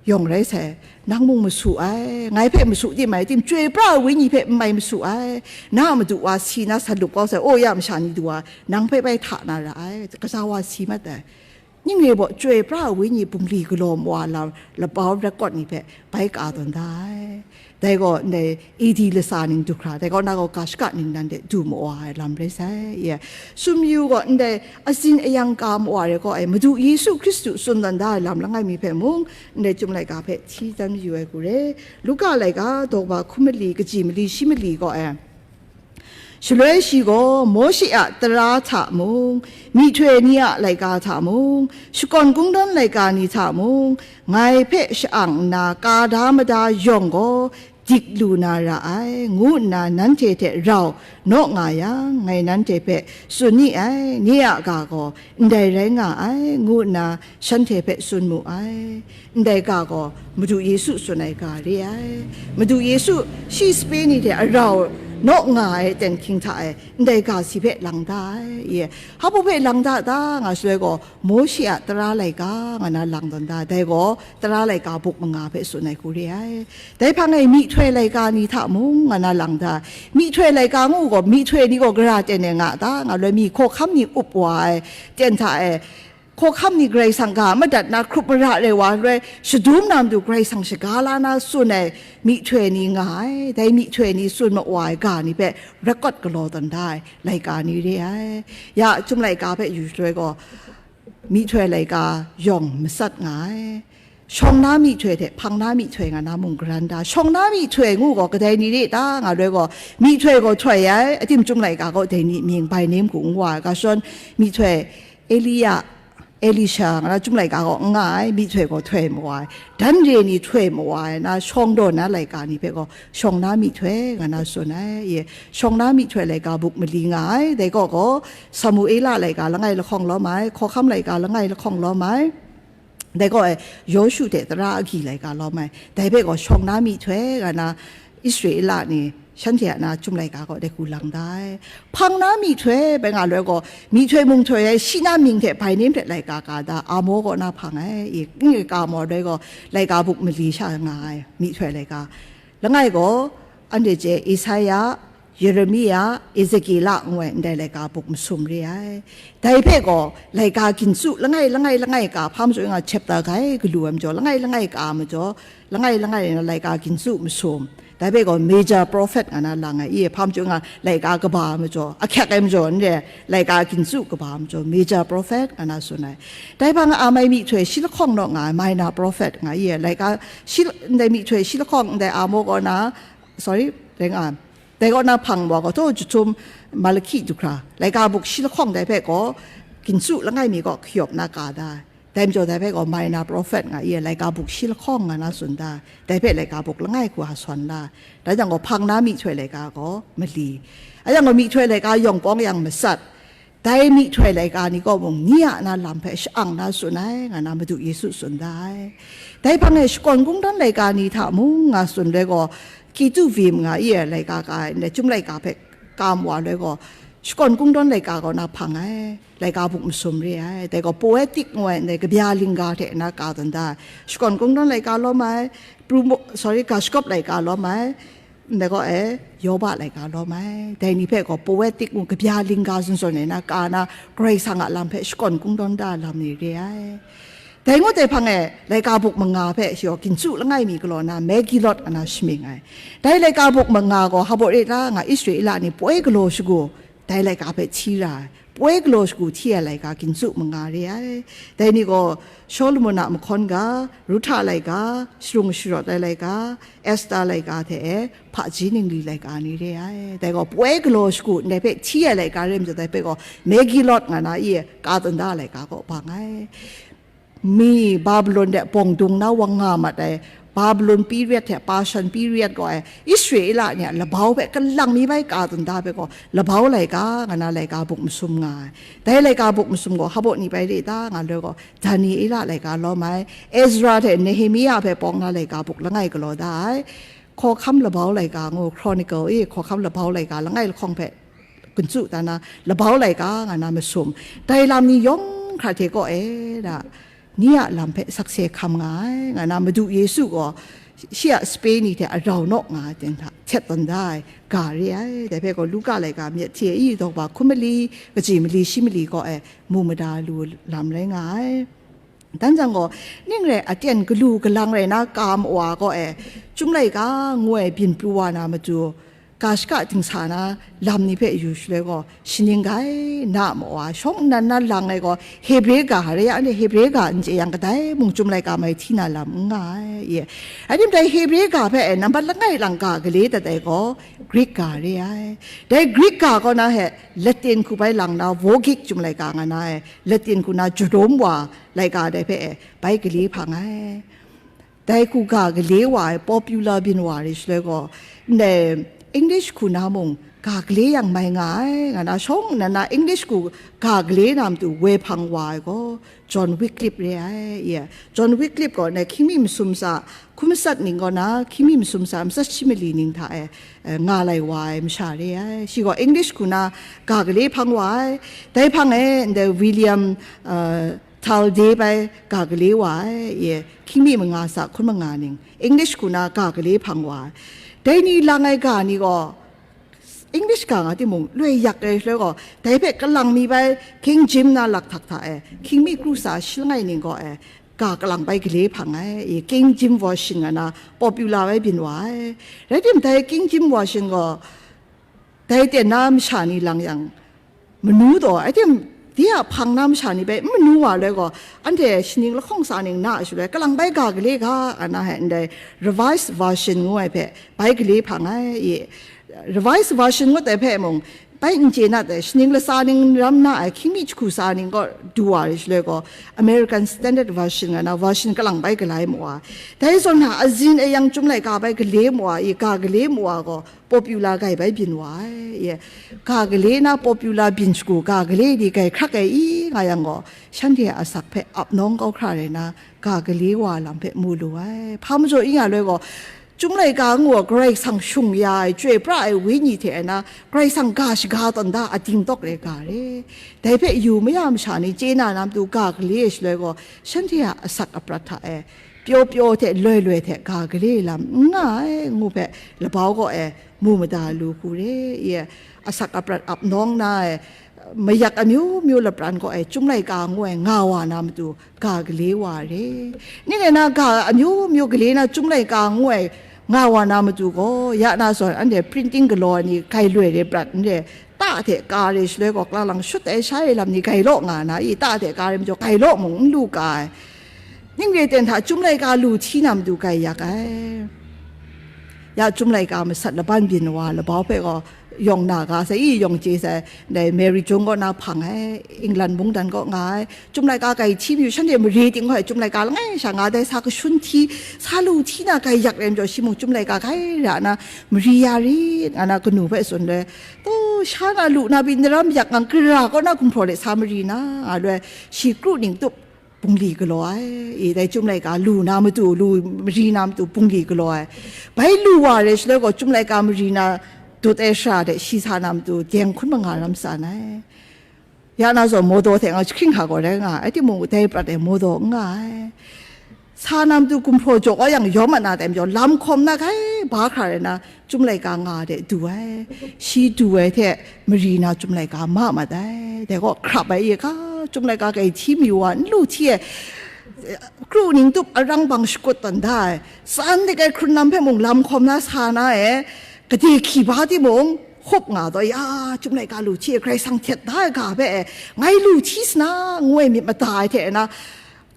Yawng rai sai, nang mung masu ai, ngai hpe masu tim ai, tim, Chyoi pra ai Wenyi hpe n mai masu ai, na a madu wa si na sa lup kau sai, o ya masha ni du wa, nang hpe bai hta na ra ai, kaja wa si mat ai. Ning re baw, Chyoi pra ai Wenyi bungli galaw mawa lam, labau rakawt ni hpe bai ka tawn da ai. Dai gaw ndai A D lasa ning du hkra, dai kaw na gaw ga shaka ningnan de du mawa ai lam rai sai. Ye, sumyu gaw ndai atsin ayang ka mawa ai kaw e, Madu Yesu Hkristu tsun dan da ai lam langai mi hpe mung, ndai Chyum laika hpe hti dan mayu ai hku re. Luka laika daw ba hkum mali, kaji mali shi mali kaw e, shaloi shi gaw, Mawshe a tara hta mung, myihtoi ni a laika hta mung, shakawn kungdawn laika ni hta mung, ngai hpe sha-ang nna ka da mada yawng gaw, dik lu na ra ai, ngu nna nanhte hte rau naw nga yang, ngai nanhte hpe tsun ni ai, nye a ga gaw ndai rai nga ai, ngu nna shanhte hpe tsun mu ai. Ndai ga gaw Madu Yesu tsun ai ga re ai. Madu Yesu shi sape ni hte arau naw nga ai ten hkying hta e, ndai ga si hpe lang da ai. Ye, hpa hpe lang da ta nga shaloi gaw, Mawshe a tara laika nga na lang tawn da, dai gaw tara laika buk manga hpe tsun ai hku re ai. Dai hpang e myihtoi laika ni hta mung nga na lang da. Myihtoi laika ngu gaw, myihtoi ni gaw gara ten e nga ta, nga loi mi hkawhkam ni up wa ai ten hta e, hkawhkam ni Karai Kasang ga madat na hkrup mara rai wa loi, shadum na matu Karai Kasang shaga la na tsun ai myihtoi ni nga ai. Dai myihtoi ni tsun ma wa ai ga ni hpe rakawt galaw tawn da ai laika ni re ai. Ya, Chyum laika hpe yu shaloi gaw, myihtoi laika yawng matsat nga ai. Shawng na myihtoi hte hpang na myihtoi nga na mung garan da. Shawng na myihtoi ngu gaw kadai ni re ta nga loi gaw, myihtoi gaw htoi ai, atim Chyum laika gaw dai ni mying by name hku n wa ai. Ga shadawn myihtoi Elia, Elisha nga na Chyum laika gaw n nga ai, myihtoi gaw htoi mawa ai. Dan re ni htoi mawa ai na, shawng daw na laika ni hpe gaw shawng na myihtoi nga na tsun ai. Ye, shawng na myihtoi laika buk mali nga ai. Dai gaw gaw, Samuela laika langai lahkawng lawm ai, hkawhkam laika langai lahkawng lawm ai. Dai gaw e, Yawshu hte tara agyi laika lawm ai. Dai hpe gaw shawng na myihtoi nga na, Israela ni shanhte a na Chyum laika gaw dai hku lang da ai. Hpang na myihtoi bai nga loi gaw, myihtoi mung htoi ai, shi na mying hte by name hte laika ka da, Amo kaw na hpang ai. I, n ka maw dai gaw, laika buk mali sha nga ai, myihtoi laika. Langai gaw, anhte chye, Esaia, Yeremia, Ezekiela ngu ai ndai laika buk masum re ai. Dai hpe gaw, laika ginsu langai, langai, langai ka, hpa majaw nga chapter grai galu ai majaw, langai, langai ka majaw, langai, langai na laika ginsu masum. Dai hpe gaw major prophet nga na lang ai, i hpa majaw nga laika kaba majaw, ahkyak ai majaw, n re, laika ginsu kaba majaw, major prophet nga na tsun ai. Dai hpang a mai myihtoi shi lahkawng naw nga ai, minor prophet nga i, laika shi, ndai myihtoi shi lahkawng, ndai Amo kaw na, sorry, rai nga ai. Dai kaw na hpang wa gaw, htaw jahtum Malaki du hkra, laika buk shi lahkawng dai hpe gaw, ginsu langai mi kaw hkayawp na ka da ai. Dai majaw dai hpe gaw minor prophet nga i, laika buk shi lahkawng nga na tsun da, dai hpe laika buk langai hku a sawn la, dai jang gaw hpang na myihtoi laika gaw mali, a yang gaw myihtoi laika yawng pawng yang matsat, dai myihtoi laika ni kaw mung ni a na lam hpe sha-ang na tsun ai, nga na Madu Yesu tsun da ai. Dai hpang e shakawn kungdawn laika ni hta mung nga tsun loi gaw, Ketuvim nga i ai laika ka ai, ndai Chyum laika hpe kam wa loi gaw, shakawn kungdawn laika kaw na hpang ai, laika buk masum re ai. Dai gaw poetic ngu ai, ndai kabya lingga hte na ka tawn da ai. Shakawn kungdawn laika lawm ai, Prumo, sorry, Ga Shagawp laika lawm ai, ndai gaw e, Yoba laika lawm ai. Dai ni hpe gaw poetic ngu kabya lingga zawn zawn e na ka na, Karai Kasang a lam hpe shakawn kungdawn da ai lam ni re ai. Dai ngut ai hpang e, laika buk manga hpe shi gaw ginsu langai mi galaw na, Megillot nga na shamying ai. Dai laika buk manga gaw hpa baw re la nga, Israela ni poi galaw shagu, dai laika hpe hti ra ai. Poi galaw shagu hti ai laika ginsu manga re ai. Dai ni gaw, Shawlumon a mahkawn ga, Ruhta laika, sharung sharawt ai laika, Esta laika hte e, hpaji ningli laika ni re ai. Dai gaw, poi galaw shagu ndai hpe hti ai laika re majaw, dai hpe gaw, Megillot nga na i, ka tawn da ai laika kaw bang ai. Mi Babilon de bawng dung na wang nga mat ai, Babilon period hte Pashan period gaw ai, Israela ni a labau hpe kalang mi bai ka dun da hpe gaw, labau laika nga na laika buk masum nga ai. Dai laika buk masum gaw hpaw ni bai re ta nga loi gaw, Daniela laika lawm ai, Ezra hte Nehemia hpe pawng na laika buk langai galaw da ai. Hkawhkam labau laika ngu, Chronicle e, hkawhkam labau laika langai lahkawng hpe, gun tsu ta na, labau laika nga na masum, dai lam ni yawng hkra hte kaw e, da, ni a lam hpe sakse hkam nga ai, nga na, Madu Yesu gaw shi a sape ni hte arau naw nga ai ten hta htet tawn da ai ga re ai. Dai hpe gaw, Luka laika myit hti e, i daw ba hkum mali, kaji mali, shi mali kaw e, mu mada lu lam rai nga ai. Dan jang gaw, ning rai aten galu galang rai na ka ma wa gaw e, Chyum laika ngu ai byin pru wa na matu, ga shaka dingsa na lam ni hpe yu shaloi gaw, shaning ga ai, na ma wa, shawng nnan na lang ai gaw, Hebre ga, rai ya, anhte Hebre ga n chye yang, kadai mung Chyum laika mai hti na lam n nga ai, ye. Rai timung, dai Hebre ga hpe e nambat langai lang ga gale dat ai gaw, Grik ga re ai. Dai Grik ga kaw na he, Latin hku bai lang na, Vulgate Chyum laika nga na ai, Latin hku na Jerome wa, laika dai hpe e bai gale hpang ai. Dai hku ga gale wa ai, popular byin wa re shaloi gaw, ndai English hku na mung ga gale yang mai nga ai, nga na, shawng nnan na English hku ga gale na matu woi hpang wa ai gaw, John Wycliffe re ai, ye. John Wycliffe gaw ndai hkying mi masum tsa, hkum matsat ning kaw na, hkying mi masum tsa, matsat shi mali ning hta e, eh, nga lai wa ai masha re ai. Shi gaw English hku na ga gale hpang wa ai. Dai hpang e ndai William, eh, Tyndale bai ga gale wa ai, ye, hkying mi manga tsa hkun manga ning, English hku na ga gale hpang wa ai. Dai ni lang ai ga ni gaw, English ga nga timung, loi yak ai shaloi gaw, dai hpe kalang mi bai, King James na lakhtak hta e, hkying mi kru tsa shi langai ning gaw e, ga kalang bai gale hpang ai, i, King James Version nga na, popular bai byin wa ai. Rai timung, dai King James Version gaw, dai ten na masha ni lang yang, manu taw, rai timung, de a hpang na masha ni bai n manu wa loi gaw, anhte shaning lahkawng tsa ning na shaloi, kalang bai ga gale ga, nga na he ndai Revised Version ngu ai hpe bai gale hpang ai, i, Revised Version ngut ai hpe mung, bai n chye na dai, shaning latsa ning ram na ai, hkying mi jahku tsa ning kaw du wa re shaloi gaw, American Standard Version nga na version kalang bai galai mu wa. Dai zawn na, azin e yang Chyum laika bai gale mu wa, i, ga gale mu wa gaw, popular ga bai byin wa ai, ye. Ga gale na popular byin shagu, ga gale ni ga hkrak ai i nga yang gaw, shanhte a asak hpe ap nawng kau hkra rai na, ga gale wa lam hpe mu lu ai. Hpa majaw i nga loi gaw, Chyum laika ngu ai Karai Kasang shung ya ai, chyoi pra ai Wenyi hte na, Karai Kasang ga shaga tawn da a dingtawk re ga re. Dai hpe yu maya masha ni chye na na matu ga gale ai shaloi gaw, shanhte a asak aprat hta e, pyaw pyaw hte loi loi hte ga gale lam n nga ai, ngu hpe labau kaw e mu mada lu hku re, i, asak aprat ap nawng na ai, mayak amyu myu lapran kaw e Chyum laika ngu ai nga wa na matu, ga gale wa re. Ning rai na, ga amyu myu gale na Chyum laika ngu ai nga wa na matu gaw, ya na zawn anhte printing galaw ai ni gai loi re prat n re, ta hte ka re shaloi gaw, klang lang shut ai sha e lam ni gai law nga na i, ta hte ka re majaw gai law mung n lu ka ai. Ning re ten hta Chyum laika lu hti na matu gai yak ai. Ya Chyum laika masat laban byin wa labau hpe gaw, yawng na ga sai, i yawng chye sai, ndai Mary Jones kaw na hpang ai, England mungdan kaw nga ai, Chyum laika gai hti mayu, shanhte mare ting gaw Chyum laika langai sha nga dai, sa kashun hti, sa lu hti na gai yak rai majaw, shi mung Chyum laika gai ra na, mari ya rit, nga na kanu hpe tsun loi, taw, sha na lu na pyi, naram yak ngang, gara kaw na gumhpraw let sa mari na, nga loi, shi kru ning tup bungli galaw ai, i, dai Chyum laika lu na matu, lu mari na matu bungli galaw ai. Bai lu wa re shaloi gaw, Chyum laika mari na dut ai shara de shi sa na matu, deng hkun manga ram tsan ai. Ya na zawn mawdaw hte nga jahkring hka gaw rai nga ai, timung dai prat e mawdaw n nga ai. Sa na matu gumhpraw jaw kau yang, yawm mat na dai majaw, lam hkawm na gai ba hkra rai na, Chyum laika nga de du ai. Shi du ai hte mari na Chyum laika ma mat ai. Dai gaw hkrap ai, i ga, Chyum laika gai hti mayu wa, n lu hti ai, kru ning tup arang bang shakut tawn da ai, tsan dik ai hkrun lam hpe mung lam hkawm na sa na e, gade hki ba timung, hkup nga taw, ya, Chyum laika lu hti ai, Karai Kasang htet da ai ga hpe e, ngai lu hti sa na, ngu ai myit mada ai hte na,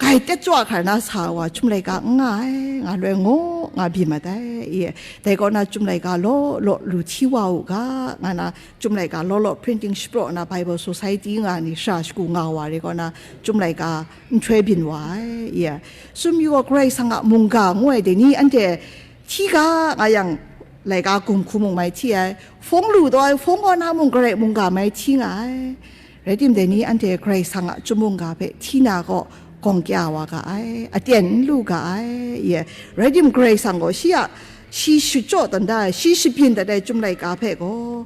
dai tet chyaw hkra na sa wa, Chyum laika n nga ai, nga loi ngaw nga byin mat ai, i, dai kaw na Chyum laika law law lu hti wa u ga, nga na Chyum laika law law printing shapraw na Bible Society nga ni shara shagu nga wa re kaw na Chyum laika nhtoi byin wa ai, i, sum yu gaw Karai Kasang a mungga ngu ai dai ni anhte hti ga nga yang, laika gumhku mung mai hti ai, hpawng lu taw ai hpawng kaw na mung Karai mungga mai hti nga ai. Rai tim, dai ni anhte Karai Kasang a Chyum mungga hpe hti na kaw gawng kya wa ga ai, aten n lu ga ai, ye. Rai tim, Karai Kasang gaw shi a, shi shachyaw dan da ai, shi shabyin dat ai Chyum laika hpe gaw,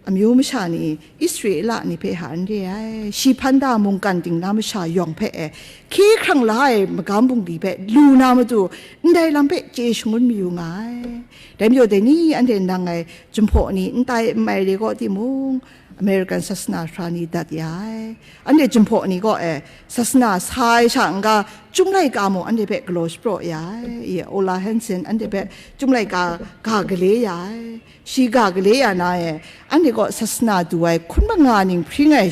amyu masha ni, Israela ni hpe hta n re ai, shi hpan da mungkan ting na masha yawng hpe e, hkye hkrang la ai magam bungli hpe lu na matu, ndai lam hpe chye shangun mayu nga ai. Dai majaw, dai ni anhte nang ai jumhpaw ni n tai n mai re gaw timung, American sasana sara ni dat ya ai. Anhte jumhpaw ni gaw e, sasana sa ai sha n-ga, Chyum laika mung anhte hpe galaw shapraw ya ai. I, Ola Hansen anhte hpe Chyum laika ga gale ya ai. Shi ga gale ya na e, anhte gaw sasana du ai hkun manga ning hpring ai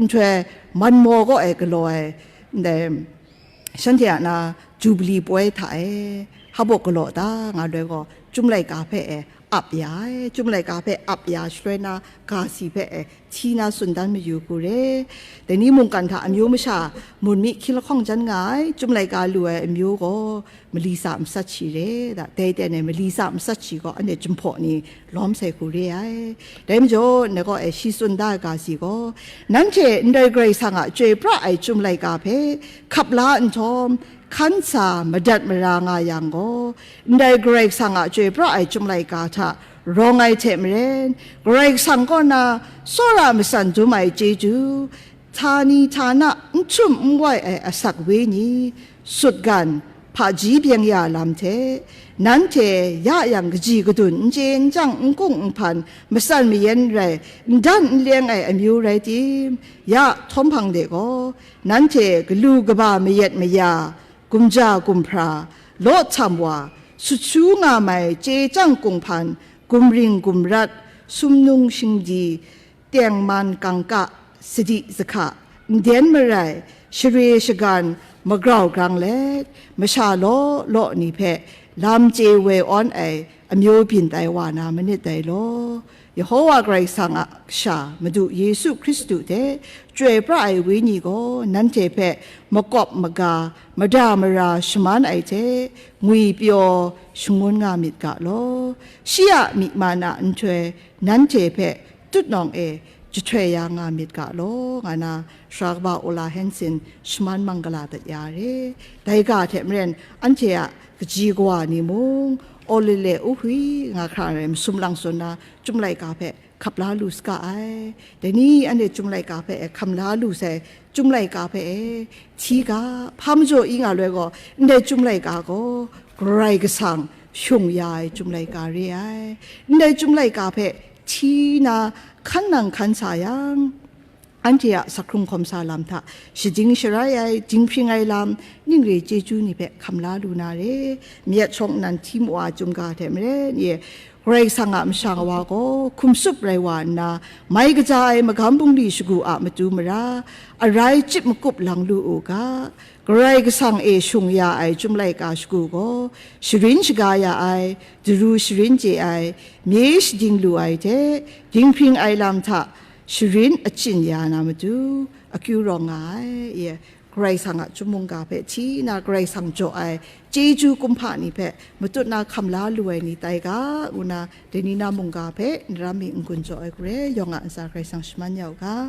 nhtoi, man maw kaw e galaw ai, ndai, shanhte a na Jubili poi hta e, hpa baw galaw ta nga loi gaw, Chyum laika hpe e ap ya ai, Chyum laika hpe ap ya shaloi na, ga si hpe e hti na tsun dan mayu hku re. Dai ni mungkan hta amyu masha mun mi hkying lahkawng jan nga ai, Chyum laika lu ai amyu gaw, Malisa masat shi re, da, dai ten e Malisa masat shi gaw, anhte jumhpaw ni lawm sai hku re ai. Dai majaw, ndai gaw e shi tsun da ai ga si gaw, nanhte ndai Karai Kasang a chyoi pra ai Chyum laika hpe hkap la nhtawm, hkan sa madat mara nga yang gaw, ndai Karai Kasang a chyoi pra ai Chyum laika hta rawng ai hte maren, Karai Kasang kaw na tsawra matsan dum ai chyeju, htani htana n htum n wai ai asak wenyi, sutgan, hpaji byeng ya lam hte, nanhte ya yang kaji kadun n chye n chyang n kung n hpan, matsan mayan rai, n dan n leng ai amyu rai tim, ya htawm hpang de gaw, nanhte galu kaba mayat maya, gumja gumhpra, law htam wa, sut su nga mai chye chyang kunghpan, gumring gumrat, sumnung shingdi, tengman kangka, sadi zahka, nden marai, share shagan, magrau grang let, masha law law ni hpe lam chye woi awn ai amyu byin tai wa na manit dai law. Yehova Karai Kasang a Kasha, Madu Yesu Hkristu hte chyoi pra ai Wenyi gaw nanhte hpe makawp maga, mada mara shaman ai hte ngwipyaw shangun nga myit ga law. Shi a myi man a nhtoi nanhte hpe tutnawng e jahtoi ya nga myit ga law, nga na Sara kaba Ola Hansen shaman manggala dat ya re. Dai ga hte maren, anhte a kaji kawa ni mung, Olele Uhui nga hkra rai masum lang zawn na Chyum laika hpe hkap la lu saga ai. Dai ni anhte Chyum laika hpe e hkam la lu sai, Chyum laika hpe e hti ga, hpa majaw i nga loi gaw, ndai Chyum laika gaw Karai Kasang shung ya ai Chyum laika re ai. Ndai Chyum laika hpe hti na hkan nang hkan sa yang, anhte a sak hkrung hkawm sa lam hta shading sharai ai, dinghpring ai lam, ning re chyeju ni hpe hkam la lu na re. Mayat shawng nnan hti mu ai Chyum ga hte maren, ye, Karai Kasang a masha wa gaw hkum tsup rai wa nna, mai kaja ai magam bungli shagu a matu mara, arai chyip makup lang lu u ga. Karai Kasang e shung ya ai Chyum laika shagu gaw, sharin shaga ya ai, daru sharin chye ai, mye shading lu ai hte, dinghpring ai lam hta sharin achyin ya na matu, akyu rawng nga ai. Ye, Karai Kasang a Chyum mungga hpe hti na Karai Kasang jaw ai chyeju kumhpa ni hpe matut na hkam la lu ai ni tai ga, ngu na, dai ni na mungga hpe ndaram mi n-gun jaw ai hku re, yawng a ntsa Karai Kasang shaman ya u ga.